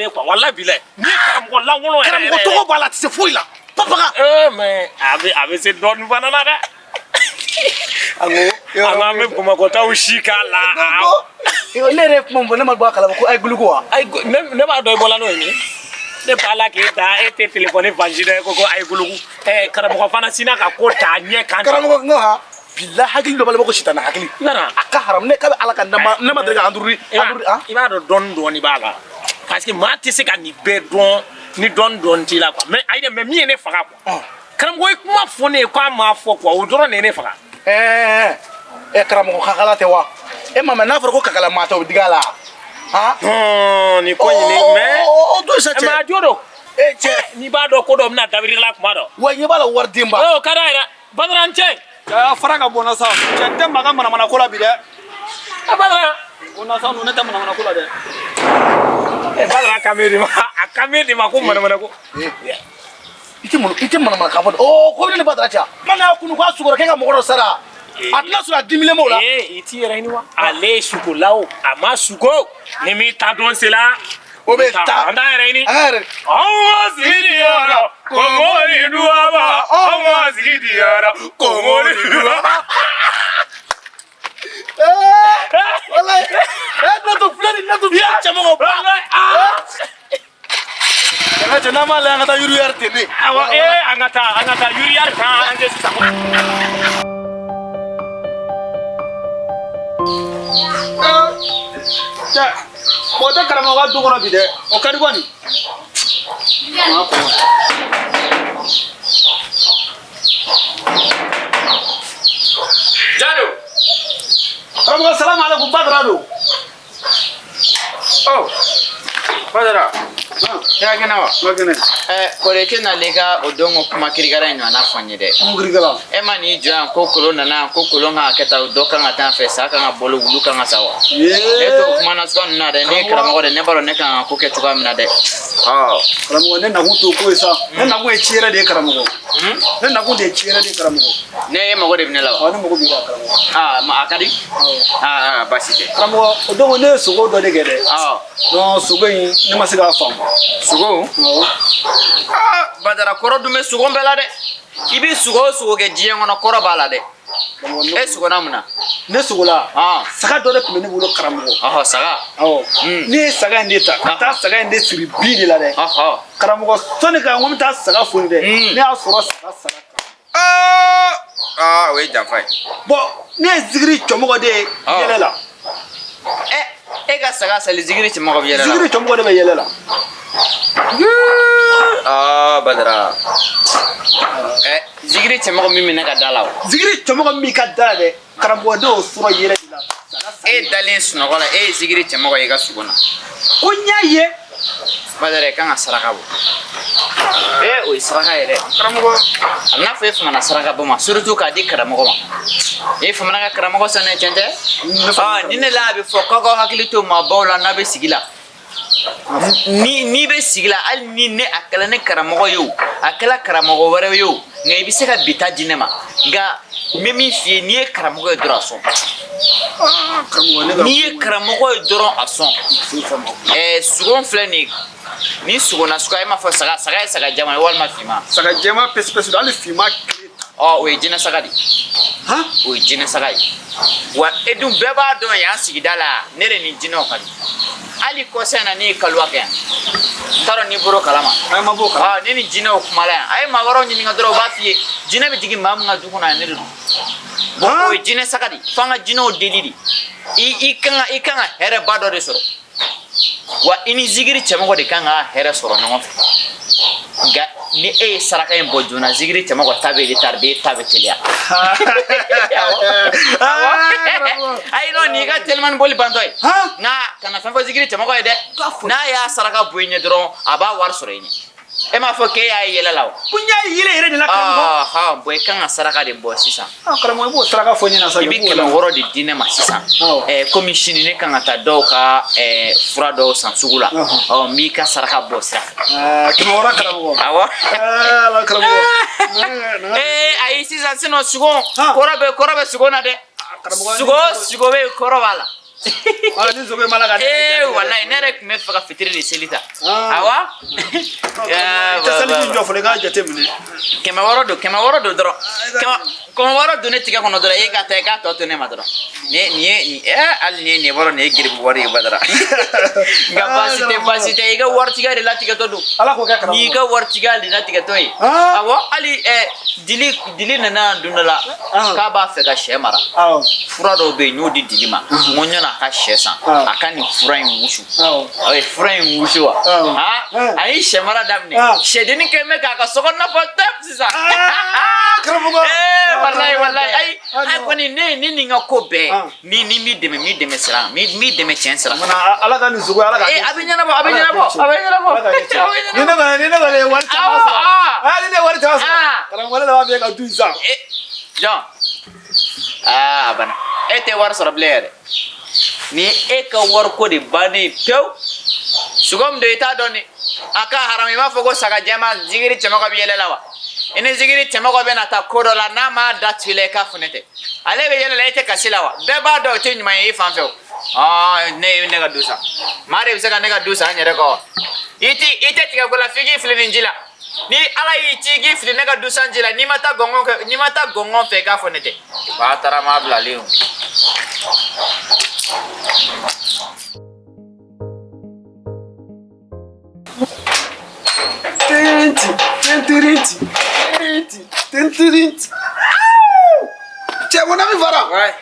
de ye quoi, walahi bilahi. Ni ye karamɔgɔ lankolon yɛrɛ. Karamɔgɔ tɔgɔ b'a la, a tɛ se foyi la. Papaga. Eh mais a bɛ se dɔɔnin fana na dɛ. Awɔ. An bɛ Bamakɔtaw si k'a la. Ne yɛrɛ ye kuma min fɔ, ne ma bɔ a kalama ko ayi guluko wa. Ayi, ne b'a dɔn i bɔla n'o ye min. Ne b'a la k'e da, e tɛ telefɔni fan si dɔn, e ko ayi guluku. Ɛ, karamɔgɔ fana sinna ka ko ta ɲɛ kan. Karamɔgɔ n ko ha bila hakili dɔ b'a la ko sitana hakili. Nana. A ka haram ne k'a bɛ Ala ka ne ma deli ka andururi andururi ah. I b'a dɔn dɔɔni dɔɔni b'a la. Parce que maa tɛ se ka nin bɛɛ dɔn ni dɔɔni dɔɔni t'i la quoi. Mais ayi dɛ, mais min ye ne faga quoi. Karamɔgɔ ye kuma fɔ ne ye k'a m'a fɔ quoi, o dɔrɔn de ye ne faga. Ɛɛ ɛ, karamɔgɔ kakala tɛ wa? E ma mɛn n'a fɔra ko kakala maa tɛ, o bɛ digi a la. Han. Non, nin ko in ne mais. O to sa cɛ. Mais a jo don. E cɛ. N'i b'a dɔn ko dɔ bɛna dabiri la kuma dɔ. Wa ɲɛ b'a la waridenba. O ka d'a ye dɛ. Badara n cɛ. Cɛ, fara ka bɔ n na sa. Cɛ, n tɛ maa ka manamana ko la bi dɛ. A Badara. Ko na sa ninnu, ne tɛ manamana ko la dɛ. Ɛ Badara kan bɛ de ma, a kan bɛ de ma ko manamana ko. I tɛ malo, i tɛ manamana kan fɔ. Ɔ ko ne ni Badara cɛ. Ma n'a kunu k'a sugɔrɔ k'e ka mɔgɔ dɔ sara. A tɛna sɔrɔ a dimilen b'o la. Ee, i t'i yɛrɛ ɲini wa? Ale ye suko la o, a ma suko. Ni min ta don sera. O bɛ taa. An t'an yɛrɛ ɲini. An ka yɛrɛ. Anw ka sigi di yɔrɔ, kɔngɔ ni duwaba. Anw ka sigi di yɔrɔ, kɔngɔ ni duwaba. Walayi. Ɛ, ne to filɛ nin, ne to filɛ cɛmɔgɔ ba. Walayi, aa. Cɛ cɛ, n'an m'a lajɛ an ka taa yuruyari ten de. Awɔ, ee, an ka taa, an ka taa yuriyari kan an tɛ sisan. Cɛ, mɔgɔ tɛ karamɔgɔ ka du kɔnɔ bi dɛ. O ka di kɔni. Jalo. Karamɔgɔ, salamu aleykum, Badara don. Oh, Badara. I ka kɛnɛ wa? N ka kɛnɛ. Ɛ, kɔrɔ i tɛ nalen ka o don ko kuma kirikara in ɲɔgɔnna fɔ n ye dɛ. Mun kirikara? E ma n'i jɔ yan ko kolon nana yan, ko kolon kan ka kɛ tan, dɔ kan ka taa fɛ, sa kan ka bolo, wulu kan ka sa wa? Ne t'o kuma nasuguya ninnu na dɛ, ne ye karamɔgɔ de, ne b'a dɔn ne kan ka ko kɛ cogoya min na dɛ. Ɔ. Karamɔgɔ, ne nakun t'o ko ye sa. Ne nakun ye ci yɛrɛ de ye karamɔgɔ. Ne nakun de ye ci yɛrɛ de ye karamɔgɔ. Ne e mago de bɛ ne la wa? Awɔ, ne mago b'i la karamɔgɔ. Aa, a ka di? Aa, baasi tɛ. Karamɔgɔ, o don ne ye sogo dɔ de kɛ dɛ. Awɔ. Non, sogo in ne ma se k'a faamu. Sogo? Awɔ. Aa, Badara, kɔrɔ dun bɛ sogo bɛɛ la dɛ. I bɛ sogo o sogo kɛ diɲɛ kɔnɔ, kɔrɔ b'a la dɛ. E sogona mun na? Ne sogola. Saga dɔ de tun bɛ ne bolo karamɔgɔ. Ɔhɔ, saga. Awɔ. Ne ye saga in de ta ka taa saga in de siri bin de la dɛ. Ɔhɔ. Karamɔgɔ, sɔnni ka n ko n bɛ taa saga foni dɛ. Ne y'a sɔrɔ saga sara. Aa, o ye janfa ye. Bon, ne ye zikiri cɔmɔgɔ de ye yɛlɛ la. Ɛ, e ka saga sali, zikiri cɛmɔgɔ bɛ yɛlɛ la. Zikiri cɔmɔgɔ de bɛ yɛlɛ la. Aa, Badara. Ɛ, zikiri cɛmɔgɔ min bɛ ne ka da la o. Zikiri cɔmɔgɔ min b'i ka da la dɛ, karamɔgɔ, ne y'o sɔrɔ yɛlɛ de la. E dalen sunɔgɔ la, e ye zikiri cɛmɔgɔ ye i ka sugo na. Ko n y'a ye. Badara, i kan ka saraka bɔ. Ee, o ye saraka ye dɛ. Karamɔgɔ. A bɛ n'a fɔ e famana saraka bɔ ma, surtout k'a di karamɔgɔ ma. E famana ka karamɔgɔ sɔn tiɲɛ tɛ? Ɔ, ni ne la a bɛ fɔ k'aw k'aw hakili to maabaw la n'a bɛ sigi la. Ni n'i bɛ sigi la, hali ni ne a kɛla ne karamɔgɔ ye o, a kɛla karamɔgɔ wɛrɛ ye o, nka i bɛ se ka bi ta di ne ma. Nka n bɛ min f'i ye, n'i ye karamɔgɔ ye dɔrɔn a sɔn. N'i ye karamɔgɔ ye dɔrɔn a sɔn. Ɛɛ, sogo filɛ nin ye, ni sogo na suguya, e m'a fɔ saga, saga ye saga jɛman ye walima finman? Saga jɛman pɛsipɛsi don, hali finman kelen. Ɔ, o ye jinɛ saga de ye. O ye jinɛ saga ye. Wa e dun bɛɛ b'a dɔn yan sigida la, ne de ni jinɛw ka di. Hali kɔsa in na ne ye kaliwa kɛ yan. N t'a dɔn n'i bɔr'o kalama. A ma b'o kalama. Ne ni jinɛw kumala yan. A ye maa wɛrɛw ɲininka dɔrɔn, u b'a f'i ye. Jinɛ bɛ jigin maa min ka du kɔnɔ yan, ne de don. Bon, o ye jinɛ saga de ye. F'an ka jinɛw deli de. I kan ka hɛrɛba dɔ de sɔrɔ. Wa i ni zikiri cɛmɔgɔ de kan ka hɛrɛ sɔrɔ ɲɔgɔn fɛ. Nka ni e ye saraka in bɔ joona, zikiri cɛmɔgɔ ta bɛ retardé, e ta bɛ teliya. Ayi non, nin y'i ka telimani boli bantɔ ye. Nka kana fɛn fɔ zikiri cɛmɔgɔ ye dɛ. N'a y'a saraka bɔ i ɲɛ dɔrɔn, a b'a wari sɔrɔ i ɲɛ. E m'a fɔ k'e y'a ye yɛlɛ la o. Ko n y'a ye yɛlɛ yɛrɛ de la karamɔgɔ. Ɔhɔn, bon, i kan ka saraka de bɔ sisan. Ah, karamɔgɔ, i b'o saraka fɔ n ɲɛna sa. I bɛ 600 de di ne ma sisan. Ɛɛ, komi sini ne kan ka taa dɔw ka fura dɔw san sugu la. Ɔ, n b'i ka saraka bɔ sira fɛ. 600 karamɔgɔ. Awɔ. Ala karamɔgɔ. Ee ayi, sisan sinon sogo kɔrɔ bɛ sogo na dɛ. Sogo sogo bɛ yen, kɔrɔ b'a la. Ah, ni sogo ma la ka. Ee walayi, ne yɛrɛ tun bɛ fɛ ka fitiri de seli ta. Awa. I tɛ seliji jɔ fɔlɔ, i k'a jateminɛ. 600 don, 600 don dɔrɔn. 600 don ne tigɛ kɔnɔ dɔrɔn, e ka taa i k'a tɔ to ne ma dɔrɔn. Nin ye nin hali nin ye nin bɔra, nin ye geribu wari ye Badara. Nka baasi tɛ, baasi tɛ, i ka waritigiya de latigɛtɔ don. Ala k'o kɛ karamɔgɔ. N'i ka waritigiya de latigɛtɔ ye. Awɔ, hali dili nana yan don dɔ la k'a b'a fɛ ka sɛ mara. Fura dɔw bɛ yen, n y'o di dili ma. N ko ɲɔn'a ka sɛ san, a ka nin fura in wusu. A ye fura in wusu wa? A ye sɛ mara daminɛ. Sɛdennin kɛlen bɛ k'a ka sokɔnɔna fa tɛp sisan. Karamɔgɔ. Walayi walayi, ayi ayi kɔni ne ni nin ka ko bɛɛ ni ni m'i dɛmɛ, m'i dɛmɛ sira, m'i dɛmɛ tiɲɛ sira. Ala ka nin sugu, Ala ka. A bɛ ɲɛnabɔ, a bɛ ɲɛnabɔ, a bɛ ɲɛnabɔ. Ni ne kɔni, ni ne kɔni ye wari caman sɔrɔ. Ah, ni ne ye wari caman sɔrɔ. Karamɔgɔ, ne de b'a f'i ye ka du in san. Jɔn. Aa, a banna. E tɛ wari sɔrɔ bilen yɛrɛ. Ni e ka wariko de bannen pewu. Sogo min don i t'a dɔn dɛ. A ka haramu, i b'a fɔ ko saga jɛman zigiri cɛmɔgɔ bɛ yɛlɛ la wa? I ni zigiri cɛmɔgɔ bɛ na taa ko dɔ la, n'a m'a da tu i la, i k'a fɔ ne tɛ. Ale bɛ yɛlɛ la, e tɛ kasi la wa? Bɛɛ b'a dɔn o tɛ ɲuman ye i fan fɛ o. Ne ye ne ka du san. Maa de bɛ se ka ne ka du san n yɛrɛ kɔ wa? I tɛ tigɛ ko la f'i k'i fili nin ji la. Ni Ala y'i ci k'i fili ne ka du san ji la, n'i ma taa gɔngɔn kɛ, n'i ma taa gɔngɔn fɛ, i k'a fɔ ne tɛ. Ba taara maa bilalen o. Tenti, tentirinti, tenti, tentirinti. Cɛ, mon ami Fara. Ouais.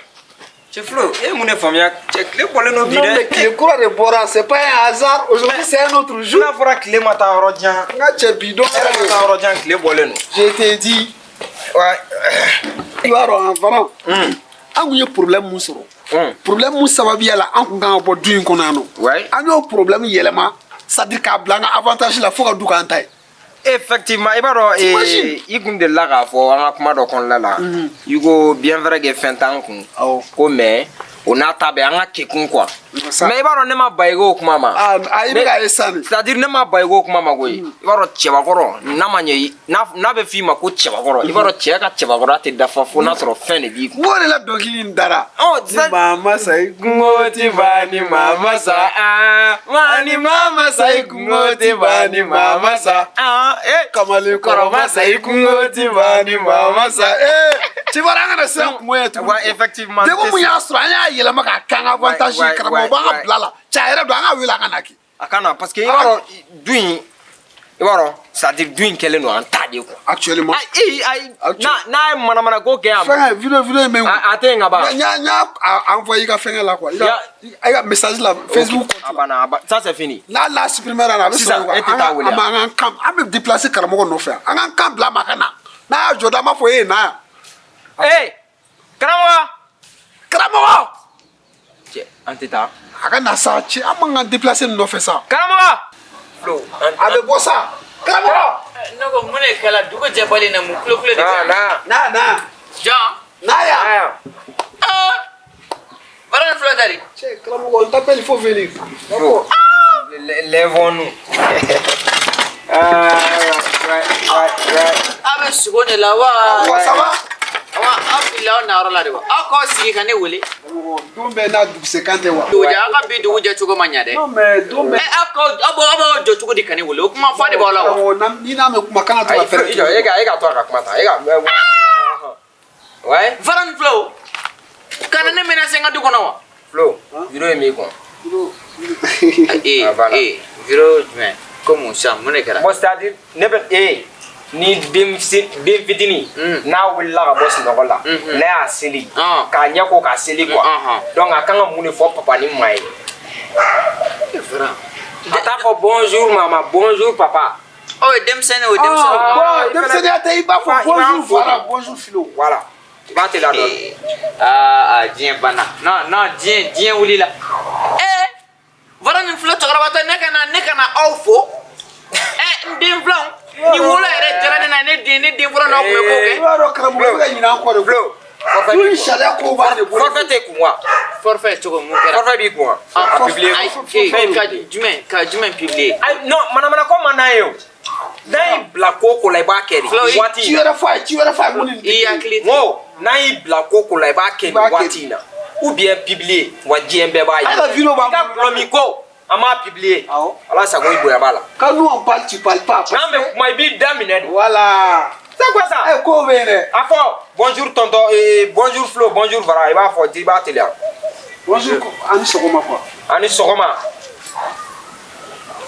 Cɛ Flo, e ye mun de faamuya? Cɛ, tile bɔlen don bi dɛ. Non mais tile kura de bɔra, c'est pas un hasard. Aujourd'hui c'est un autre jour. N'a fɔra tile ma taa yɔrɔ jan. N ka cɛ, bi don Tile ma taa yɔrɔ jan, tile bɔlen don. Je t'ai dit. Ouais. I b'a dɔn Fara, an kun ye problème mun sɔrɔ? Problème mun sababuya la an kun kan ka bɔ du in kɔnɔ yan nɔ. Ouais. An y'o problème yɛlɛma, c'est-à-dire k'a bila an ka avantage la fo ka du k'an ta ye. Effectivement, i b'a dɔn, i kun delila k'a fɔ an ka kuma dɔ kɔnɔna la, i ko bien vrai que fɛn t'an kun, ko mais o n'a ta bɛɛ an ka kekun quoi. Mais i b'a dɔn, ne ma ban i k'o kuma ma. Ah, i bɛ k'a ye sisan de. C'est à dire ne ma ban i k'o kuma ma koyi. I b'a dɔn, cɛbakɔrɔ n'a ma ɲɛ, n'a bɛ f'i ma ko cɛbakɔrɔ, i b'a dɔn cɛ ka cɛbakɔrɔya tɛ dafa fo n'a sɔrɔ fɛn de b'i kun. N k'o de la dɔnkili in dara. Ɔ, Ni maa ma sa i kungo ti ban ni maa ma sa, aa maa ni maa ma sa i kungo ti ban ni maa ma sa, aa ee kamalen kɔrɔ ma sa i kungo ti ban ni maa ma sa. Cɛbara, an kana siran kungo ɲɛ tuguni. Ouais, effectivement. Degun mun y'a sɔrɔ, an y'a yɛlɛma k'a kɛ an ka avantage ye. Karamɔgɔ b'an ka bila la, cɛ a yɛrɛ don, an ka wele a ka na kɛ. A ka na, parce que i b'a dɔn du in, i b'a dɔn, c'est à dire du in kɛlen don an ta de ye quoi. Actuellement. Ayi ayi, n'a ye manamana ko kɛ yan. Fɛngɛ vidéo in bɛ n kun. A tɛ yen ka ban. N y'a envoyé i ka fɛngɛ la quoi. I ka message la Facebook compte. A banna, a ban, ça c'est fini. N'a la supprimer la, a bɛ sɔrɔ. Sisan e tɛ taa wele. An k'an kan, an bɛ déplacer karamɔgɔ nɔfɛ, an k'an kan bila a ma a ka na. N'a y'a jɔ da, an b'a fɔ e ye na yan. Ee karamɔgɔ. Karamɔgɔ. Cɛ, an tɛ taa. A ka na sa, cɛ, an man kan déplacer nin nɔfɛ sa. Karamɔgɔ. A bɛ bɔ sa. Karamɔgɔ. Ne ko mun de kɛla dugu jɛbali na, mun kulo kulo de kɛra? Na na na. Jɔn. Na yan. Aa. Baara ni fila tari. Cɛ, karamɔgɔ, on t'appelle, il faut venir. D'accord. Lèvons-nous. Ouais, ouais, ouais. Aw bɛ sogo de la wa? Ça va? Wa aw filila aw nayɔrɔ la de wa? Aw k'aw sigi ka ne wele. Don bɛɛ n'a dugusɛkan tɛ wa? Dugu jɛ, aw ka bi dugu jɛ cogo ma ɲa dɛ. Non mais don bɛɛ. Aw k'aw aw b'aw jɔ cogo di ka ne wele? O kuma fɔ de b'aw la wa? Ni n'a mɛn kuma kana to ka fɛrɛ. I jɔ, e ka to a ka kuma ta. E ka. Ouais. Fara ni filaw. Kana ne menacer n ka du kɔnɔ wa? Flo, vidéo ye min kɔn. Ee ee, vidéo jumɛn? Ko mun sisan, mun de kɛra? Bon, c'est à dire ne bɛ ni den fitinin n'a wulila ka bɔ sunɔgɔ la, n'a y'a seli k'a ɲɛ ko k'a seli quoi, donc a kan ka mun de fɔ papa ni ma ye? A t'a fɔ bonjour maman, bonjour papa. O ye denmisɛnnin, o ye denmisɛnnin. Bon, denmisɛnninya tɛ, i b'a fɔ bonjour Fara, bonjour Filo. Voilà, i b'a teliya dɔɔni. Aa, diɲɛ banna. Non non, diɲɛ wulila. Ee, Fara ni Filo cɛkɔrɔba tɛ, ne ka na aw fo. N den filanw. Ni wolo yɛrɛ jara ne na, ne den fɔlɔ n'aw tun bɛ ko kɛ. I b'a dɔn karamɔgɔ, i bɛ ka ɲinɛ an kɔ de. Flo, Du in sariya kow b'an de bolo. Forfait tɛ kun wa? Forfait cogo mun kɛra? Forfait b'i kun wa? A publier. Ayi, ka jumɛn publier? Ayi non, manamana ko man d'an ye o. N'a y'i bila ko o ko la, i b'a kɛ de. Waati in na. Ci wɛrɛ fɔ a ye, ci wɛrɛ fɔ a ye mun ni. I hakili. N ko n'a y'i bila ko o ko la, i b'a kɛ nin waati in na. Ou bien publier wa diɲɛ bɛɛ b'a ye. An ka vidéo b'an I ka bolo. gulɔ min ko an b'a publier. Awɔ. Ala sago i bonya b'a la. Quand nous on parle, tu parles pas. N'an bɛ kuma i b'i da minɛ de. Voilà. C'est quoi ça? Eh, ko bɛ yen dɛ. A fɔ bonjour tonton, bonjour Flo, bonjour Vara, i b'a fɔ i b'a teliya. Bonjour, a ni sɔgɔma quoi. A ni sɔgɔma.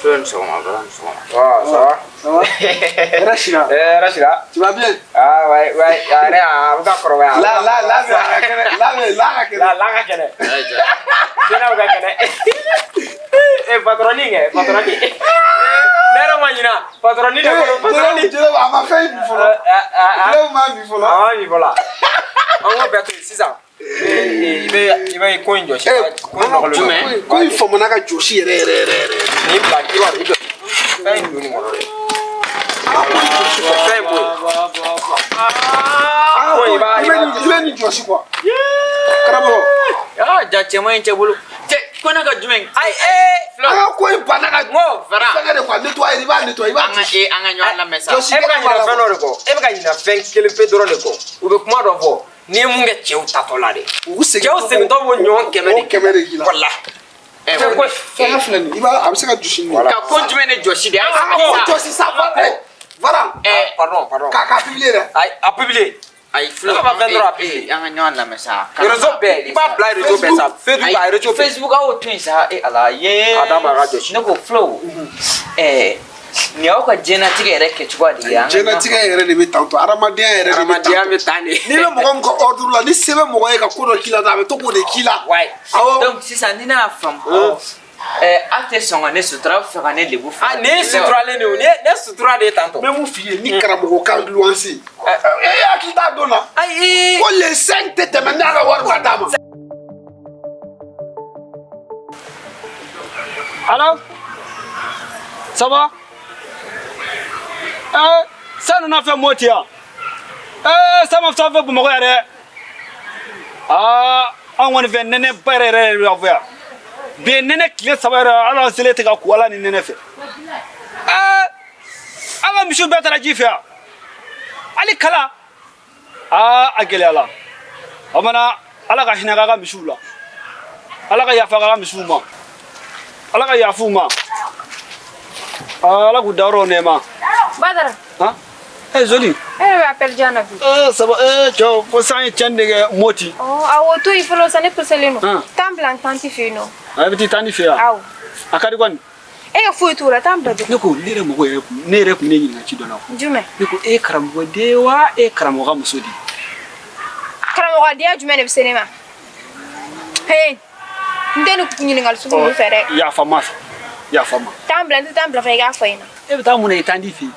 Flo ni sɔgɔma, Vara ni sɔgɔma. Ah, ça va? Ça va? Hɛrɛ sira. Eh, hɛrɛ sira. Tu vas bien? Ah ouais, ouais, a yɛrɛ a bɛ ka kɔrɔbaya. La la la bɛ a ka kɛnɛ. La bɛ la ka kɛnɛ. La la ka kɛnɛ. Jɛnɛw ka kɛnɛ. Eh, patronni kɛ, patronni. Ne yɛrɛ ma ɲina, patronni de kɔnɔ, patronni. Jɛnɛba a ma fɛn min fɔlɔ. Jɛnɛba ma min fɔlɔ. A ma min fɔlɔ. An k'o bɛɛ to yen sisan. I bɛ ko in jɔsi. Ko in nɔgɔlen don. Ko in famana ka jɔsi yɛrɛ yɛrɛ yɛrɛ yɛrɛ. N'i bila i b'a dɔn i jɔ. Fɛn in don nin kɔnɔ dɛ. Fɛn in bɔ yen. Ah, Ko in i b'a. I bɛ nin jɔsi quoi. Karamɔgɔ. Ah, ja cɛman in cɛ bolo. Cɛ, ko ne ka jumɛn? Ayi ee. Flo. An ka ko in banna ka N ko Vara. fɛngɛ de quoi, nettoyer i b'a nettoyer i b'a An ka jɔsi. an ka ɲɔgɔn lamɛn sa. Jɔsi E bɛ ka ɲinɛ fɛn dɔ de kɔ. E bɛ ka ɲinɛ fɛn kelen pe dɔrɔn de kɔ. U bɛ kuma dɔ fɔ. N'i ye mun kɛ cɛw tatɔ la de. U segintɔ Cɛw segintɔ b'o ɲɔgɔn kɛmɛ de. O kɛmɛ de k'i la. Walahi. Eh, ko Fɛngɛ filɛ nin ye, i b'a a bɛ se ka jɔsi nin ye. Ka ko jumɛn de jɔsi de? An ka ko jɔsi sa voilà. Eh, pardon, pardon. K'a publier dɛ. Ayi, a publier. Ayi, Flo. Ne b'a fɛn dɔrɔn a publier. An ka ɲɔgɔn lamɛn sa. Réseau bɛɛ, i b'a bila réseau bɛɛ sa. Facebook a réseau bɛɛ. Facebook aw to yen sa, e Ala ye. A d'a ma a ka jɔsi. Ne ko Flo, nin y'aw ka diɲɛlatigɛ yɛrɛ kɛcogoya de ye. Diɲɛlatigɛ yɛrɛ de bɛ tan tɔ, adamadenya yɛrɛ de bɛ tan Adamadenya tɔ. bɛ tan de. N'i bɛ mɔgɔ min ka ordre la, ni se bɛ mɔgɔ ye ka ko dɔ k'i la, a bɛ to k'o de k'i la. Ouais. Awɔ. Donc sisan ni ne y'a faamu, aw tɛ sɔn ka ne sutura, aw bɛ fɛ ka ne lebu fɔ. Ah, nin ye suturalen de ye o. Ne sutura de ye tan tɔ. N bɛ mun f'i ye, ni karamɔgɔ ka luwanse, e hakili t'a don na. Ayi. Ko le 5 tɛ tɛmɛ n'a ka wari ma d'a ma. Allô? Ça va? Ça nana fɛn Moti yan. Ça ma fisa fɛ Bamakɔ yan dɛ. Aa, an kɔni fɛ nɛnɛ ba yɛrɛ yɛrɛ de b'an fɛ yan. Bi ye nɛnɛ tile 3 yɛrɛ, hali an selen tɛ ka ko ala ni nɛnɛ fɛ. An ka misiw bɛɛ taara ji fɛ yan. Hali kala. Aa, a gɛlɛyala. O mana ala ka hinɛ k'a ka misiw la. Ala ka yafa k'a ka misiw ma. Ala ka yafa u ma. Ala k'u dayɔrɔ nɛɛma. Badara. Han? Eh, Zoli. E yɛrɛ bɛ appel jan na bi. Ça va, cɛw, ko san ye tiɲɛni de kɛ Moti. Ɔ, awɔ, to yen fɔlɔ sa, ne pressélen don. Han. Taa n bila n tanti fɛ yen nɔ. A bɛ t'i tanti fɛ yan. Awɔ. A ka di kɔni. E ka foyi t'o la, taa n bila dɔrɔn. Ne ko ne yɛrɛ mɔgɔ yɛrɛ kun, ne yɛrɛ kun ne ɲininka ci dɔ la. Jumɛn? Ne ko e ye karamɔgɔ den ye wa e ye karamɔgɔ ka muso de ye? Karamɔgɔdenya jumɛn de bɛ se ne ma? He, n tɛ nin ɲininkali sugu ninnu fɛ dɛ. Yafa n ma fɛ. Yafa n ma. Taa n bila, n tɛ taa n bila fana i k'a fɔ n ɲɛna. E bɛ taa mun na i tanti fɛ yen?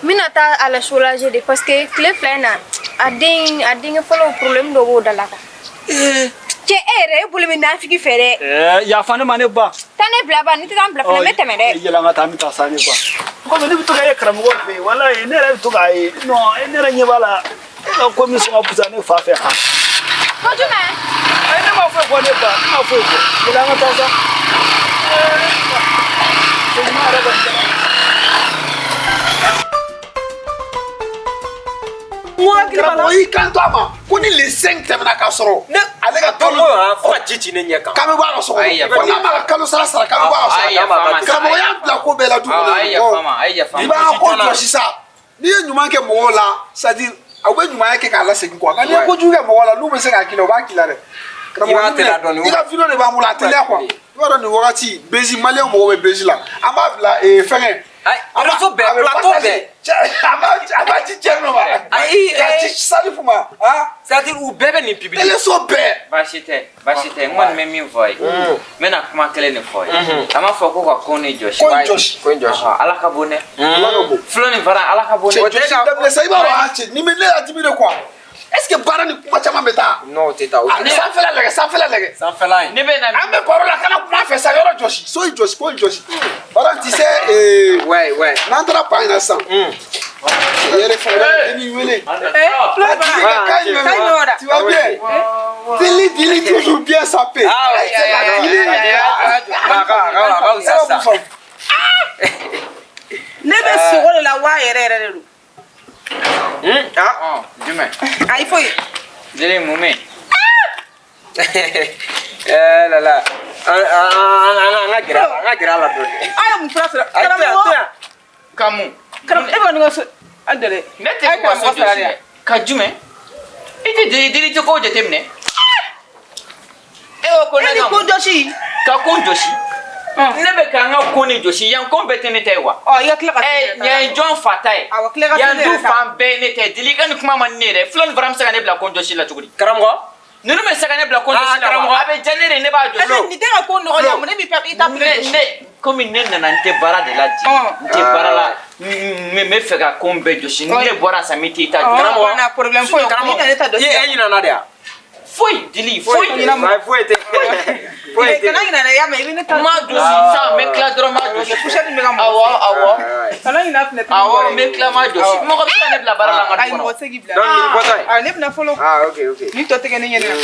N bɛna taa a la soulager de parce que tile 2 in na a denkɛ fɔlɔ problème dɔ b'o da la quoi. Cɛ e yɛrɛ e bolo bɛ nafigi fɛ dɛ. Yafa ne ma ne ba. Taa ne bila ba, ni tɛ taa n bila fana n bɛ tɛmɛ dɛ. Yɛlɛ an ka taa, an bɛ taa sa ne ba. Komi ne bɛ to ka ye karamɔgɔ fɛ yen, walayi ne yɛrɛ bɛ to k'a ye. Non, ne yɛrɛ ɲɛ b'a la. E ka ko min sɔn ka fusa ne fa fɛ han. Ko jumɛn? Ayi, ne ma foyi fɔ ne ba, ne ma foyi fɔ. Yɛlɛ an ka taa sa. Cɛ ɲuman yɛrɛ kɔni tɛ. Karamɔgɔ y'i kanto a ma ko ni le 5 tɛmɛna k'a sɔrɔ ale ka Don kalo o don, fo ka ji ci ne ɲɛ kan. k'an bɛ bɔ a ka so kɔnɔ, ko n'a ma ka kalo sara sara k'an bɛ bɔ a ka so kɔnɔ. Karamɔgɔ y'a bila ko bɛɛ la du kɔnɔ. I b'a ka ko jɔsi sa, n'i ye ɲuman kɛ mɔgɔw la, c'est à dire aw bɛ ɲumanya kɛ k'a lasegin quoi, nka n'i ye kojugu kɛ mɔgɔw la, n'u bɛ se k'a k'i la, u b'a k'i la dɛ. Karamɔgɔ, i ka vidéo de b'an bolo, a teliya quoi. I b'a dɔn nin wagati bezi maliyɛnw mɔgɔw bɛ bezi la, an b'a bila fɛngɛ. Réseau bɛɛ, plateau bɛɛ. A b'a ci cɛ ma. Ayi, k'a ci Salifu ma. C'est à dire u bɛɛ bɛ nin publier. Téléso bɛɛ. Baasi tɛ, baasi tɛ. N kɔni bɛ min fɔ a ye, n bɛna kuma kelen de fɔ a ye. A m'a fɔ ko ka ko ni jɔsi. Ko in jɔsi. Ko in jɔsi. Ala ka bon dɛ. Ala ka bon. Flo ni Vara, Ala ka bon dɛ. Cɛ jɔsi daminɛ sa, i b'a dɔn a cɛ ni bɛ ne la dimi de quoi. Est-ce que baara ni kuma caman bɛ taa? Non, o tɛ taa. Sanfɛla lajɛ, sanfɛla lajɛ. Sanfɛla in. Ne bɛ na. An bɛ baro la, kana kuma fɛ sa, yɔrɔ jɔsi. So in jɔsi, ko in jɔsi. Baara tu sais. Ouais, ouais. N'an taara pan in na sisan. Yɛrɛ fana i b'i wele. Tu vas bien? Dili, Dili toujours bien sapé. Ah ouais. C'est la Dili. Ne bɛ sogo de la wa yɛrɛ yɛrɛ de don. Ah, jumɛn? Ayi foyi. Dili mun bɛ yen? Eh là là. An ka gɛrɛ a la, an ka gɛrɛ a la dɔɔni. A ye mun fura sɔrɔ? Ayi, to yan, to yan. Ka mun? Karamɔgɔ, e bɛ ka ne ka so an dɛlɛ. Ne tɛ k'u ka so jɔsi dɛ. Ka jumɛn? I tɛ deli deli tɛ ko jateminɛ. E ko ko E ne ni ka ko mun? jɔsi. Ka kon jɔsi. Ne bɛ ka n ka kon de jɔsi, yan kon bɛɛ tɛ ne ta ye wa? Ɔ, i ka tila ka Ɛ, yan ye jɔn fa ta ye? Awɔ, tila ka Yan se ne du yɛrɛ ta. fan bɛɛ ye ne ta ye. Deli i ka nin kuma man di ne ye dɛ. Filan ni fara bɛ se ka ne bila kon jɔsi la cogo di? Karamɔgɔ. Ninnu bɛ se ka ne bila kon Ah, jɔsi la wa? karamɔgɔ. A bɛ diya ne de ye, ne b'a jɔsi. Ɛ, nin tɛ ka ko nɔgɔ ya, mun ne b'i i ta Ne ne komi ne nana n tɛ baara de la di. Ɔn. N tɛ baara la. N bɛ fɛ ka kon bɛɛ jɔsi. Ni ne bɔra sa, n bɛ t'i ta jɔsi. Karamɔgɔ. Karamɔgɔ, problème foyi. Karamɔgɔ, Ni na ne ta jɔsi. E ɲinɛna de wa? Foyi dili foyi. Ayi, foyi tɛ. Foyi tɛ. Kana ɲinɛ dɛ, i y'a mɛn, i bɛ ne ta. N m'a jɔsi sisan, n bɛ tila dɔrɔn n b'a jɔsi. Poussière in bɛ ka mɔgɔ Awɔ sɛgɛn. awɔ. Kana ɲinɛ a fenêtre Awɔ, n bɛ tila n b'a jɔsi. Mɔgɔ bɛ se ka ne bila baara la n ka Ayi, du mɔgɔ kɔnɔ. tɛ se k'i bila. Donc nin bɔtɔ ye. Awɔ, ne bɛna fɔlɔ. Ah, ok, ok. Ni tɔ tɛ kɛ ne ɲɛna.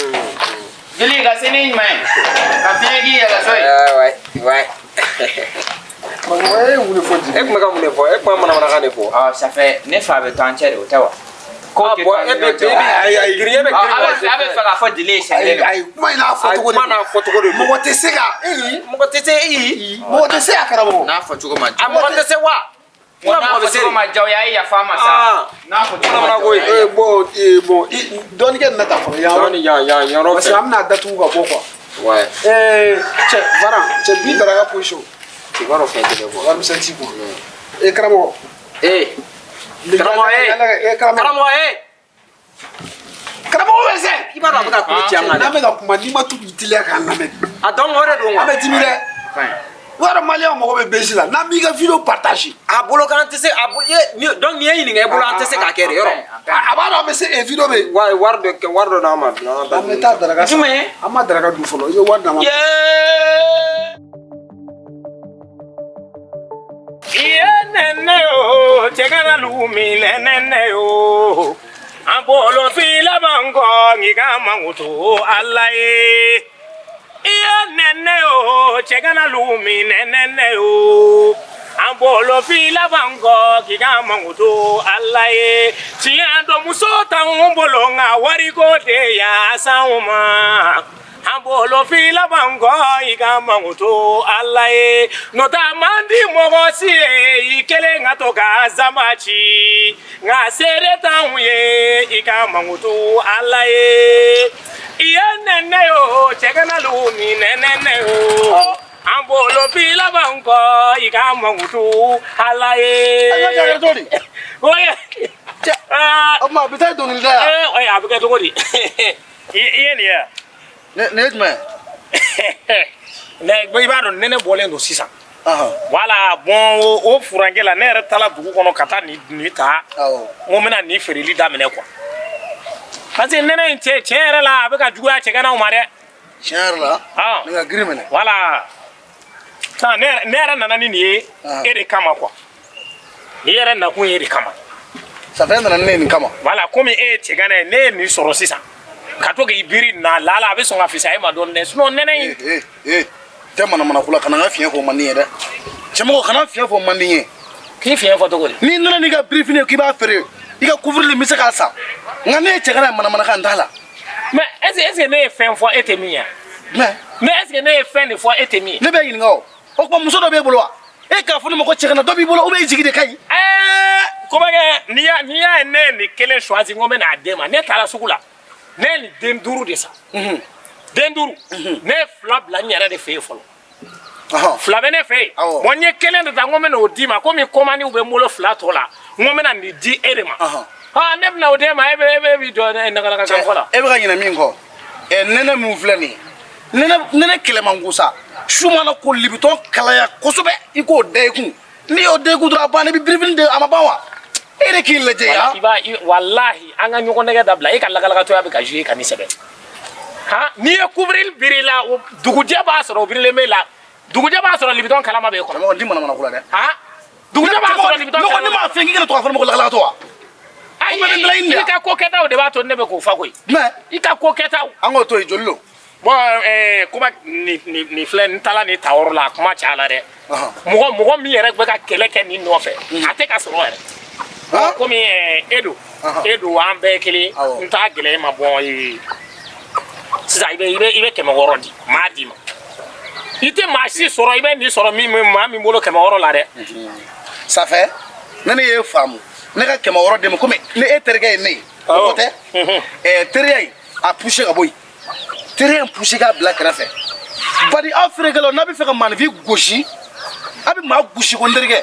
Dili ka se ni ɲuman ye. Ka fiɲɛ k'i yɛrɛ so ye. Ah, ouais, ouais. Karamɔgɔ, e ye mun de fɔ E jigi? tun bɛ ka mun de fɔ? E tun bɛ manamanakan de fɔ. Ah, ça fait ne fa bɛ to an cɛ de, o tɛ wa? Ko Ah, tɛ bon, to an e ni bɛ ɲɔgɔn cɛ wa? Ayi, ayi. girin, e bɛ Ah, girin. a bɛ fɛ k'a fɔ dili ye siɲɛ Ayi, kelen de. ayi, kuma in n'a Ayi, fɔcogo de kuma n'a fɔcogo de don. Mɔgɔ tɛ se ka Mɔgɔ tɛ se i. mɔgɔ tɛ se a karamɔgɔ. N'a fɔcogo ma A diya. mɔgɔ tɛ se wa? N'a Mɔgɔ bɛ se fɔcogo de. ma diya o ye, a ye yafa n ma sa. Ah. N'a fɔcogo ma Manamana diya ko o ye, ye. a ye Eh, bon, eh, bon, dɔɔni kɛ nin na ta fɔlɔ yan. Dɔɔni yan yan yɔrɔ Parce que fɛ. an bɛna datugu ka bɔ quoi. Ouais. Eh, cɛ, Varan, cɛ bi daraka position. I b'a dɔn fɛn tɛ ne bɔ. Warimisɛn t'i kun. Eh, karamɔgɔ. Eh, karamɔgɔ Eh, eh. karamɔgɔ. Karamɔgɔ eh. Karamɔgɔ bɛ se. I b'a dɔn a bɛ ka kulu ci an kan N'an dɛ. bɛ ka kuma n'i ma to k'i teliya k'an lamɛn. A donc o de don An wa? bɛ dimi dɛ. I b'a dɔn maliyɛnw mago bɛ bezi la n'an b'i ka vidéo partage. A bolo kan tɛ se a bo ye ni donc n'i ye ɲininka i bolo an tɛ se k'a kɛ de yɔrɔ. A b'a dɔn an bɛ se vidéo bɛ yen. Wa wari dɔ kɛ wari dɔ d'an ma. An bɛ taa daraka san. Jumɛn? An ma daraka dun fɔlɔ i bɛ wari d'an ma. Yeee. Iye nɛnɛ o, cɛ kana lu minɛ nɛnɛ o. An bolo fila b'an kɔ, n'i ka mankutu Ala ye. Iye nɛnɛ o, cɛ kana lu minɛ nɛnɛ o. An bolo fila b'an kɔ, k'i ka mankutu Ala ye. Tiɲɛ don muso t'anw bolo, nka wariko de y'a s'anw ma. An bolo fila b'an kɔ, i ka mankutu Ala ye. N'o tɛ a man di mɔgɔ si ye, i kelen ka to ka zanba ci. Nka seere t'anw ye, i ka mankutu Ala ye. I ye nɛnɛ o, cɛ kana lu minɛ nɛnɛ o. An bolo fila b'an kɔ, i ka mankutu Ala ye. An ka cɛ a kɛra cogo di? Oye. Cɛ, Aa, o tuma a bɛ taa dɔnkili da yan. oye, a bɛ kɛ cogo di? I ye nin ye wa? Nin ye jumɛn ye? Ne, i b'a dɔn nɛnɛ bɔlen don sisan. Ahan. Voilà, bon o furankɛ la ne yɛrɛ taara dugu kɔnɔ ka taa nin ta. Awɔ. N ko n bɛna nin feereli daminɛ quoi. Parce que nɛnɛ in cɛ tiɲɛ yɛrɛ la a bɛ ka juguya cɛganaw ma dɛ. Tiɲɛ yɛrɛ la. Ah. Nin ka girin minɛ. Voilà. Sisan ne yɛrɛ nana ni nin ye Ah. e de kama quoi. Nin yɛrɛ nakun ye e de kama. Ça fait e nana ni ne ye nin kama. Voilà, komi e ye cɛgana ye ne ye nin sɔrɔ sisan. Ka to k'i biri nin na lala a bɛ sɔn ka fisaya e ma dɔɔni dɛ. Sinon nɛnɛ in. Ee ee tɛ manamana ko la kana n ka fiɲɛ fɔ man di n ye dɛ. Cɛmɔgɔ kana n fiɲɛ fɔ man di n ye. K'i fiɲɛ fɔ cogo di? N'i nana n'i ka birifini ye k'i b'a feere i ka couvre-lit n bɛ se k'a san. Nka ne ye cɛgana ye manamanakan n t'a la. Mais est ce que ne ye fɛn fɔ e tɛ min ye? Jumɛn? Mais est ce que ne ye fɛn de fɔ e tɛ min ye? Ne bɛ ɲininka o. O tuma muso dɔ b'e bolo wa? E k'a fɔ ne ma ko cɛgana dɔ b'i bolo ou bien i jigi de ka ɲi? Ɛɛ kobakɛ n'i y'a ye ne ye nin kelen choisi n ko n bɛ n'a d'e ma ne taara sugu la ne ye nin den duuru de san. Den duuru. Ne ye fila bila n yɛrɛ de fɛ yen fɔlɔ. Fila bɛ ne fɛ yen. Bon n ye kelen de ta n ko n bɛ n'o d'i ma komi commande bɛ n bolo fila tɔ la n ko n bɛna nin di e de ma. Ah ne bɛna o d'e ma e bɛ b'i jɔ ne nagalaka kan fɔ la. E bɛ ka ɲinɛ min kɔ nɛnɛ min filɛ nin ye nɛnɛ kɛlɛ man go sa su mana ko libitɔn kalaya kosɛbɛ i k'o da i kun n'i y'o da i kun dɔrɔn a banna i bɛ birifini de a ma ban wa e de k'i lajɛ yan. I b'a walahi an ka ɲɔgɔn nɛgɛ dabila e ka lagalakatɔya bɛ ka jouer ka nin sɛbɛn. Han n'i ye couvre-lit biri i la dugujɛ b'a sɔrɔ o birilen b'e la dugujɛ b'a sɔrɔ libitɔn kalama b'e kɔnɔ. Karamɔgɔ n ti manamana ko la dɛ. Han dugujɛ b'a sɔrɔ libitɔn kalama. Ne m'a f'i ye k'i kana to k'a fɔ ne ma ko lagalakatɔ wa. Ayi i ka ko kɛtaw de b'a to ne bɛ k'o fa koyi. Jumɛn? I ka ko kɛtaw. An k'o to yen joli don. Bon kuma nin filɛ n taara nin ta yɔrɔ la a kuma cayala dɛ. Mɔgɔ min yɛrɛ bɛ ka kɛlɛ kɛ nin nɔfɛ a tɛ ka sɔrɔ yɛrɛ. Komi e don e don an bɛɛ ye kelen n t'a gɛlɛya e ma bɔn Sisan i bɛ 600 di, maa d'i ma. I tɛ maa si sɔrɔ i bɛ nin sɔrɔ min maa min bolo 600 la dɛ. Ça fait ne ye faamu ne ka 600 d'e ma komi ne e terikɛ ye ne ye. O tɛ teriya in a poussé ka bɔ yen. Teriya in poussé k'a bila kɛrɛfɛ. Bari aw feerekɛlaw n'a bɛ fɛ ka maanifin gosi a bɛ maa gosi ko n terikɛ.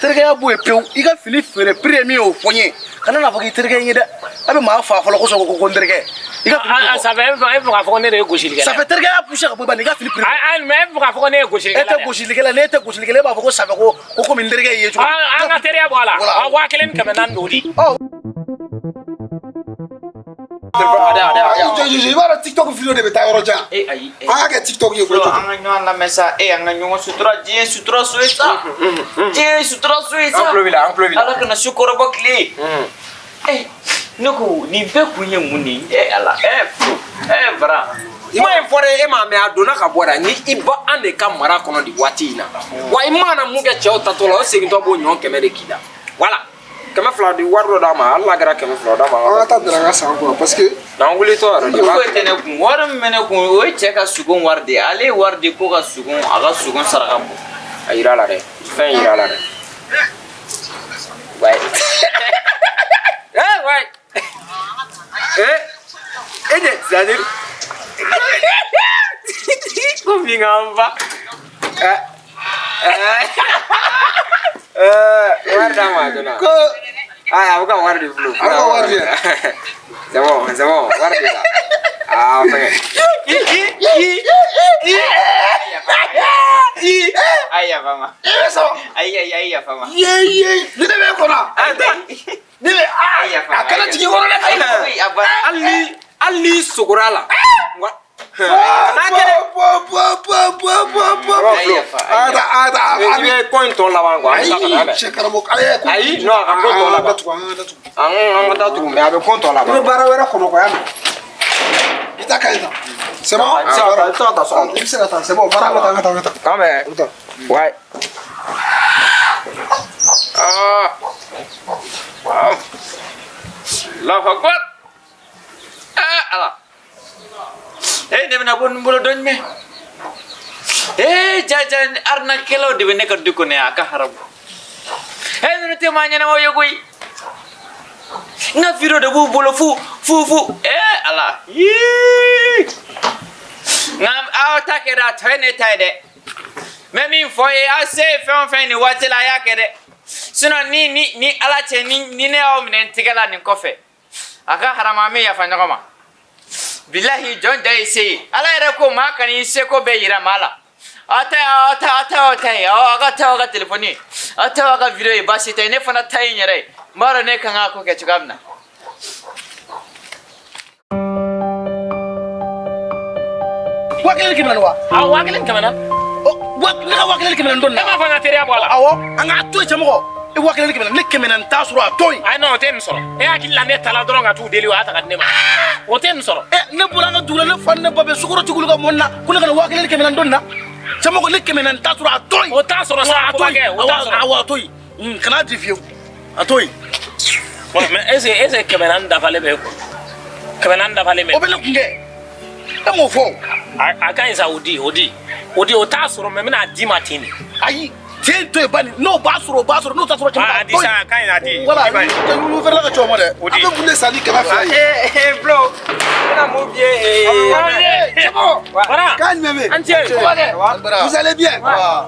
Terikɛya b'o ye pewu i ka fini feere prix ye min ye o fɔ n ye kana n'a fɔ k'i terikɛ ye dɛ a bɛ maa fa fɔlɔ kosɔn ko n terikɛ i ka fini. Ça fait e bɛ fɛ k'a fɔ ko ne de ye gosilikɛla ye. Ça fait terikɛya poussé ka bɔ yen i ka fini prix. Ayi mais e bɛ fɛ k'a fɔ ko ne ye gosilikɛla ye. E tɛ gosilikɛla ne tɛ gosilikɛla e b'a fɔ ko ça fait ko komi n terikɛ ye cogo. An ka teriya bɔ a la 1400 d'o di. I b'a dɔn TikTok vidéo de bɛ taa yɔrɔ jan. Ayi. An k'a kɛ TikTok ye koyi. An ka ɲɔgɔn lamɛn sa, an ka ɲɔgɔn sutura, diɲɛ sutura so ye sa. Diɲɛ sutura so ye sa. An tulo b'i la, an tulo b'i la. Ala kana su kɔrɔbɔ tile. Ne ko nin bɛɛ kun ye mun de ye? Ala, Bara. Kuma in fɔra e m'a mɛn a donna ka bɔ da ni i ba an de ka mara kɔnɔ nin waati in na. Wa i mana mun kɛ cɛw tatɔ la o segintɔ b'o ɲɔgɔn 100 de k'i la. Voilà. 200 di wari dɔ d'a ma hali n'a kɛra 200 d'a ma. An ka taa daraka san quoi parce que. N'an wulitɔ yɛrɛ de. Foyi tɛ ne kun wari min bɛ ne kun o ye cɛ ka sogo wari de ye ale ye wari di ko ka sogo a ka sogo saraka bɔ. A yira la dɛ fɛn yira la dɛ. Ouais. Ouais. E de c'est-à-dire. Ko min k'an fa. Wari d'a ma joona. Ko. Ayi a bɛ ka wari de filo. A bɛ ka wari de. C'est bon wari de la. Ah fɛngɛ. Ayi yafa ma. I bɛ sɔrɔ. Ayi ayi ayi yafa ma. Ye ni ne bɛ kɔnɔ. Ne bɛ a kana jigin kɔnɔ dɛ. Ayi a banna. Hali n'i sogora la. I bɛ ko in tɔ laban quoi. Ayi cɛ karamɔgɔ ayi non a ka ko tɔ laban. An ka datugu mais a bɛ ko tɔ laban. I bɛ baara wɛrɛ kɔnɔ quoi y'a mɛn. I ta ka ɲi tan. C'est bon. I bɛ se ka taa so kɔnɔ. I bɛ se ka taa c'est bon baara an ka taa an ka taa. Quand même. Ouais. Ah. Allahu akbar. Ala. Ne bɛna bɔ nin bolo dɔɔni mɛ. Jaja arnaquekɛlaw de bɛ ne ka du kɔnɔ yan a ka haramu. Ninnu tɛ maa ɲɛnamaw ye koyi. N ka vidéo de b'u bolo fu fu fu. Ala. Nka aw ta kɛ dɛ a tɔ ye ne ta ye dɛ. N bɛ min fɔ ye aw se ye fɛn o fɛn nin waati la a y'a kɛ dɛ. Sinon ni Ala cɛ ni ne y'aw minɛ n tigɛ la nin kɔfɛ. A ka haramu an bɛ yafa ɲɔgɔn ma. Bilahi jɔn da ye se ye Ala yɛrɛ ko maa kan'i seko bɛɛ yira maa la. Aw ta aw ta ye aw ka taa aw ka telefɔni ye aw ta aw ka vidéo ye baasi tɛ ne fana ta ye n yɛrɛ ye n b'a dɔn ne kan k'a ko kɛ cogoya min na. 1400 wa? Awɔ 1400. Ne ka 1400 dɔn na. E m'a fɔ an ka teriya bɔ a la. Awɔ an k'a to yen cɛmɔgɔ. E 1400 ne 400 t'a sɔrɔ a to yen. Ayi non o tɛ nin sɔrɔ. E hakili la ne taara dɔrɔn ka t'u deli o y'a ta ka di ne ma. O tɛ nin sɔrɔ. Ne bɔra an ka dugu la ne fa ni ne ba bɛ sukaro ti k'olu ka mɔni na ko ne ka na 1400 dɔn na. Cɛmɔgɔ ne 400 t'a sɔrɔ a to yen. O t'a sɔrɔ sa a to yen. O t'a sɔrɔ. Awɔ a to yen. Kana di fiyewu a to yen. Mais est-ce que 400 dafalen bɛ e kun? 400 dafalen bɛ. O bɛ ne kun kɛ. E m'o fɔ. A ka ɲi sa o di o di. O di o t'a sɔrɔ mais n bɛna d'i ma ten de. Ayi. Ten to yen bani n'o b'a sɔrɔ o b'a sɔrɔ n'o t'a sɔrɔ cɛmɔgɔ a di sa a ka ɲi a di. Wala olu fɛrɛ ka c'o ma dɛ. O di. An bɛ mun de san ni 200 ye? Flo, n bɛna mun f'i ye? Cɛmɔgɔ. K'a jumɛn bɛ yen? An cɛ. Vous allez bien?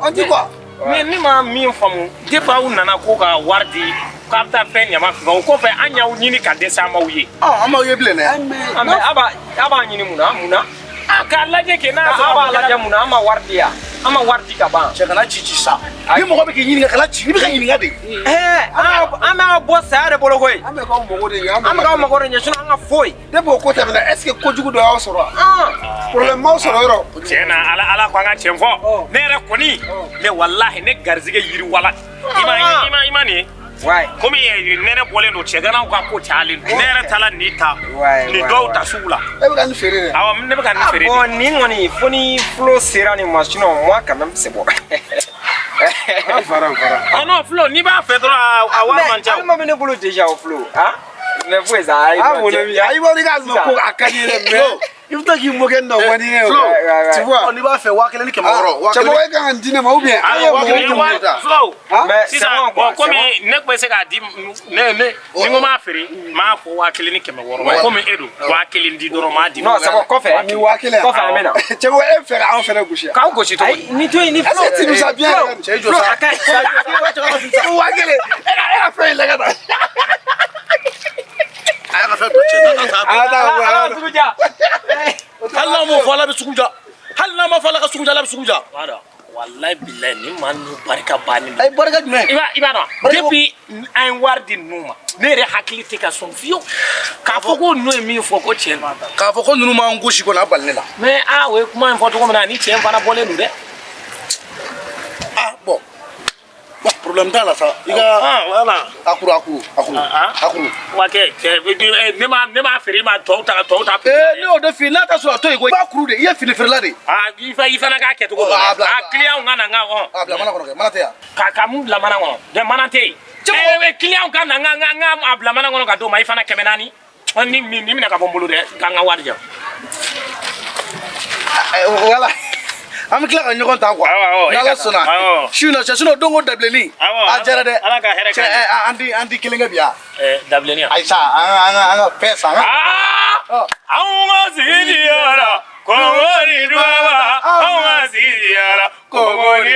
On dit quoi? Mais ne ma min faamu depuis aw nana ko ka wari di k'a bɛ taa fɛn ɲama fɛ o kɔfɛ an y'aw ɲini ka dɛsɛ an m'aw ye. An m'aw ye bilen dɛ. Mais a b'a ɲini mun na mun na? A k'a lajɛ kɛ n'a sɔrɔ a b'a lajɛ mun na an ma wari di yan. An ma wari di ka ban. Cɛ kana ci sa. Ni mɔgɔ bɛ k'i ɲininka kana ci i bɛ ka ɲininka de. An bɛ bɔ saya de bolo koyi. An bɛ k'aw mago de ɲɛ. An bɛ k'aw mago de ɲɛ sinon an ka foyi. Depuis o ko tɛmɛna est ce que kojugu dɔ y'aw sɔrɔ wa? Problème m'aw sɔrɔ yɔrɔ. Tiɲɛ na Ala ko an ka tiɲɛ fɔ. Ne yɛrɛ kɔni ne walahi ne garisɛgɛ yiriwala. I ma nin ye. Komi nɛnɛ bɔlen don cɛganaw ka ko cayalen don. Ne yɛrɛ taara nin ta. Nin dɔw ta sugu la. E bɛ ka nin feere dɛ. Awɔ ne bɛ ka nin feere de. Bon nin kɔni fo ni Flo sera nin ma sinon moi quand même c'est bon. Fara. Ah non Flo n'i b'a fɛ dɔrɔn a wari man ca. Alima bɛ ne bolo déjà o Flo. Ah mais foyi sa. Ah mon ami ayi b'a dɔn i ka alima ko a ka di ye dɛ mais. I bɛ to k'i mɔkɛ nɔ man di ne ye o. Tu vois. N'i b'a fɛ 1600. Cɛmɔgɔ, e kan ka nin di ne ma ou bien an ye mɔgɔ Wa ta. Fulaw. Mais c'est Sisan bon quoi, bon, komi ne tun bɛ se k'a di ne ni ko m'a feere, n m'a fɔ 1600, mais komi e don, 1000 di dɔrɔn, n m'a di. Non, c'est bon, kɔfɛ. Ni 1000. Kɔfɛ an bɛ na. Cɛmɔgɔ, e fɛ ka anw fɛnɛ gosi. K'aw gosi cogo di? Ni to yen ni Est-ce que tu nous as bien regardé? Cɛ, i jɔ sa. A ka ɲi. 1000. E ka fɛn in lajɛ tan. A y'a ka fɛn bila, cɛ. An ka taa ka bɔ yan. Ala sugu ja. Hali n'a m'o fɔ, Ala bɛ sugu ja. Hali n'a ma fɔ Ala ka sugu ja, Ala bɛ sugu ja. B'a dɔn, walayi bilayi, nin maa ninnu barika bannen don. Ayi, barika jumɛn? I b'a dɔn, depuis an ye wari di ninnu ma, ne yɛrɛ hakili tɛ ka sɔn fiyewu k'a fɔ ko ninnu ye min fɔ ko tiɲɛ don. K'a fɔ ko ninnu m'an gosi kɔni, a bali ne la. Mais aa, o ye kuma in fɔ cogo min na, ni tiɲɛ fana bɔlen don dɛ. Ah bon, bon, problème t'a la sa. I ka Ah voilà. A kuru, a kuru, a kuru. Ah. A kuru. Wa kɛ cɛ, ne m'a feere i ma, tɔw ta, tɔw ta. Ee, ne y'o de f'i ye, n'a ta sɔrɔ a to yen koyi. I b'a kuru de, i ye fini feerela de. Ah, i fana k'a kɛ cogo dɔ A la. bila. A client ka na n ka hɔn. A bila mana kɔnɔ kɛ, mana tɛ yan. Ka mun bila mana kɔnɔ dɛ? Mana tɛ yen. Ee, client ka na n ka a bila mana kɔnɔ ka d'o ma, i fana 400. Ni minɛ ka bɔ n bolo dɛ, k'an ka wari di yan. Voilà. An bɛ tila ka ɲɔgɔn ta quoi. Awɔ, awɔ, N'Ala i ka taa. sɔnna. Awɔ. Su in na cɛ, sinon don ko dabilenni. Awɔ, A diyara dɛ. Ala ka hɛrɛ Cɛ, k'an ye. an di kelen kɛ bi yan. Ɛɛ, dabilenni yan. Ayi sa, an ka fɛn san. Aa, anw ka sigi diyara kɔngɔ ni duwaba, anw ka sigi diyara kɔngɔ ni.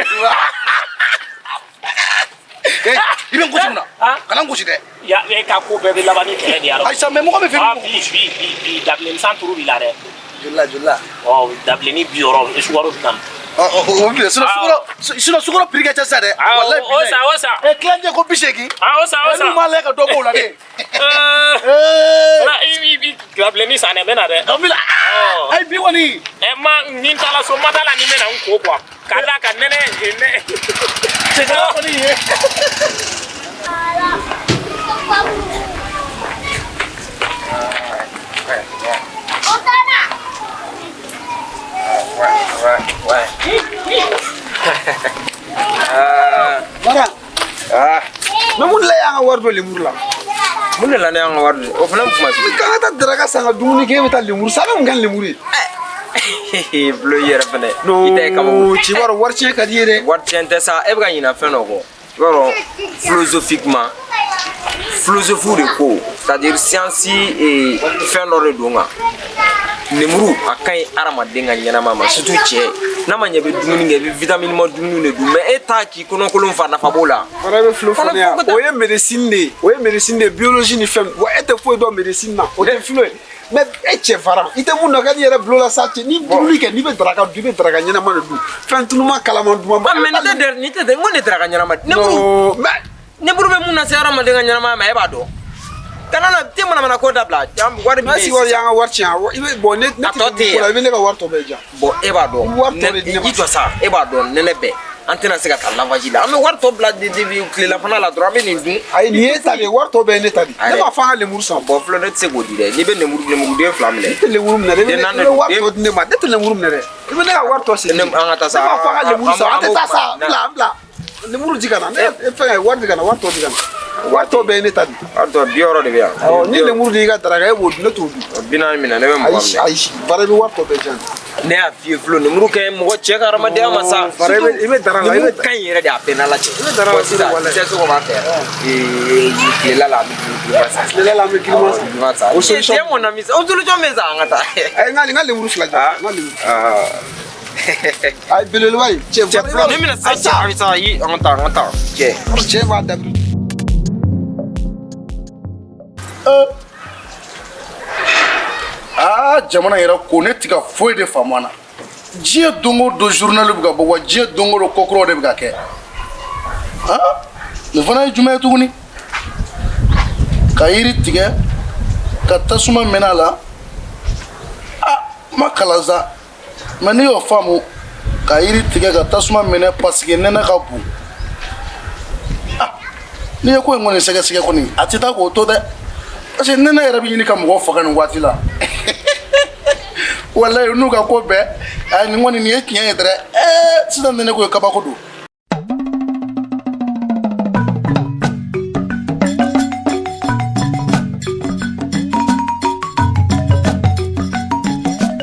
Eh, i bɛ n gosi mun na? Ah. Kana n gosi dɛ. Ya, e ka ko bɛɛ bɛ laban ni kɛlɛ de ye. Ayi sa, mais mɔgɔ bɛ fɛn Ah, min. bi dabilenni san turu b'i la dɛ. Joli la, joli la? Ɔ, dabilenni 60, sukaro bi naani. Ɔ, o bilen, sinon sukaro, sinon sukaro prix ka ca sisan dɛ. Ah, Walayi o bilayi. sa, o sa. Eh, kilancɛ ko 80. Ah, o sa, o sa. N'u m'a lajɛ ka dɔ b'o la dɛ. Ɛɛ, i dabilenni san dɛ, n bɛ na dɛ. An bɛ na. Ɔ. Ayi, bi kɔni. Ɛ, ma ni n taara so, ma t'a la ni n bɛ na n ko quoi, ka d'a kan nɛnɛ nɛ. Cɛ kɔni ye. Ouais. Mara, Ah, mais mun de la y'an ka wari don lemuru la? Mun de la ne y'an ka wari di? O fana kuma Ni k'an ka taa daraka san ka dumuni kɛ, e bɛ taa lemuru san, a bɛ mun kɛ ni lemuru ye? Bulo, i yɛrɛ fɛnɛ. I ta ye kabako. Ci b'a dɔn, wari tiɲɛ ka di ye dɛ. Wari tiɲɛ tɛ sa, e bɛ ka ɲina fɛn dɔ kɔ. I b'a dɔn, philosophiquement, philosophe de ko, c'est à dire science fɛn dɔ de don kan. Lemuru a ka ɲi hadamaden ka ɲɛnama ma, surtout cɛ. N'a ma ɲɛ, i bɛ dumuni kɛ, i bɛ vitamine ma dumuni de dun, mais e ta k'i kɔnɔkolon fa, nafa b'o la. Fara, i bɛ philo fɔ ne Fana yan. O ye médecine de ye. O ye médecine de ye, biologie ni fɛn. Wa e tɛ foyi dɔn médecine na. O tɛ philo ye. Mais e cɛ fara, i tɛ mun dɔn ka n'i yɛrɛ bulon la sa cɛ. Ni dumuni kɛ, n'i bɛ daraka dun, i bɛ daraka ɲɛnama de dun. Fɛn tuluma kalaman duman. Ah, mais nin tɛ dɛ, nin tɛ dɛ, n ko nin daraka ɲɛnama. Lemuru, Non, mais lemuru bɛ mun lase hadamaden ka ɲɛnamaya ma, e b'a dɔn. Kana na te manamana ko dabila. An wari n'a bɛ si yen wari sisan. y'an ka wari tiɲɛ, i bɛ bon ne A tɛ tɔ tɛ ko la, yen. i bɛ ne ka wari tɔ bɛɛ di yan. Bon, e b'a dɔn. Wari tɔ de di ne ma. I jɔ sa, e b'a dɔn nɛnɛ bɛɛ. An tɛna se ka taa lavage la. An bɛ wari tɔ bila tilelafana la dɔrɔn, an bɛ nin dun. Ayi, nin ye ta de ye, wari tɔ bɛɛ ye ne ta de ye. Ayi. Ne b'a fɔ an ka lemuru san. Bon, filɛ, ne tɛ se k'o di dɛ. N'i bɛ lemuruden fila minɛ. Ne tɛ lemuru minɛ dɛ, i bɛ Den ne naani i bɛ wari den- tɔ di ne ma. Ne tɛ lemuru minɛ dɛ. I bɛ ne ka wari tɔ segin. Ne- an ka taa sa. Ne b'a fɔ an ka lemuru san, an tɛ taa sa. An b'o- Bila, bila. Lemuru di ka na. Ne fɛngɛ, wari di ka na, wari tɔ di ka na. Wari tɔ bɛɛ ye ne ta de ye. Wari tɔ 60 de bɛ yan. Awɔ, ni lemuru di i ka daraka, e b'o dun, ne t'o dun. 40 minɛ, ne bɛ 20 Ayi, minɛ. ayi, bara, i bɛ wari tɔ bɛɛ di yan. Ne y'a f'i ye, filo, lemuru ka ɲi mɔgɔ cɛ ka hadamadenya ma sa. Bara, i bɛ dara la, i bɛ Lemuru ka ɲi yɛrɛ de, a bɛɛ n'Ala cɛ. I bɛ dara la, Bon, sisan walayi. tɛ so b'a fɛ yan. Ee, tilela la, an bɛ girin san. Tilela la, an bɛ girinman san. Girinman san. O solution- Cɛ mon ami, o solution bɛ sa, an ka taa. Ayi, n ka lemuru fila di yan. N ka lemuru. Ah. Ayi, belebeleba in. Cɛ, Cɛ, filo, ne bɛna sa cɛ, a bɛ sa, ayi, an ka taa, an ka taa. Cɛ. Cɛ b'a dabiri. Aa, jamana yɛrɛ ko ne ti ka foyi de faamu a na. Diɲɛ don o don, journal bɛ ka bɔ wa, diɲɛ don o don, ko kuraw de bɛ ka kɛ. Ah, nin fana ye jumɛn ye tuguni? Ka yiri tigɛ ka tasuma mɛnɛ a la. Ah, ma kalan sa, mais ne y'o faamu, ka yiri tigɛ ka tasuma mɛnɛ parce que nɛnɛ ka bon. Ah, n'i ye ko in kɔni sɛgɛsɛgɛ kɔni, a tɛ taa k'o to dɛ, parce que nɛnɛ yɛrɛ bɛ ɲini ka mɔgɔ faga nin waati la. Walayi, n'u ka ko bɛɛ, ayi, nin kɔni, nin ye tiɲɛ ye dɛrɛ. Ɛɛ, sisan nɛnɛ ko ye kabako don.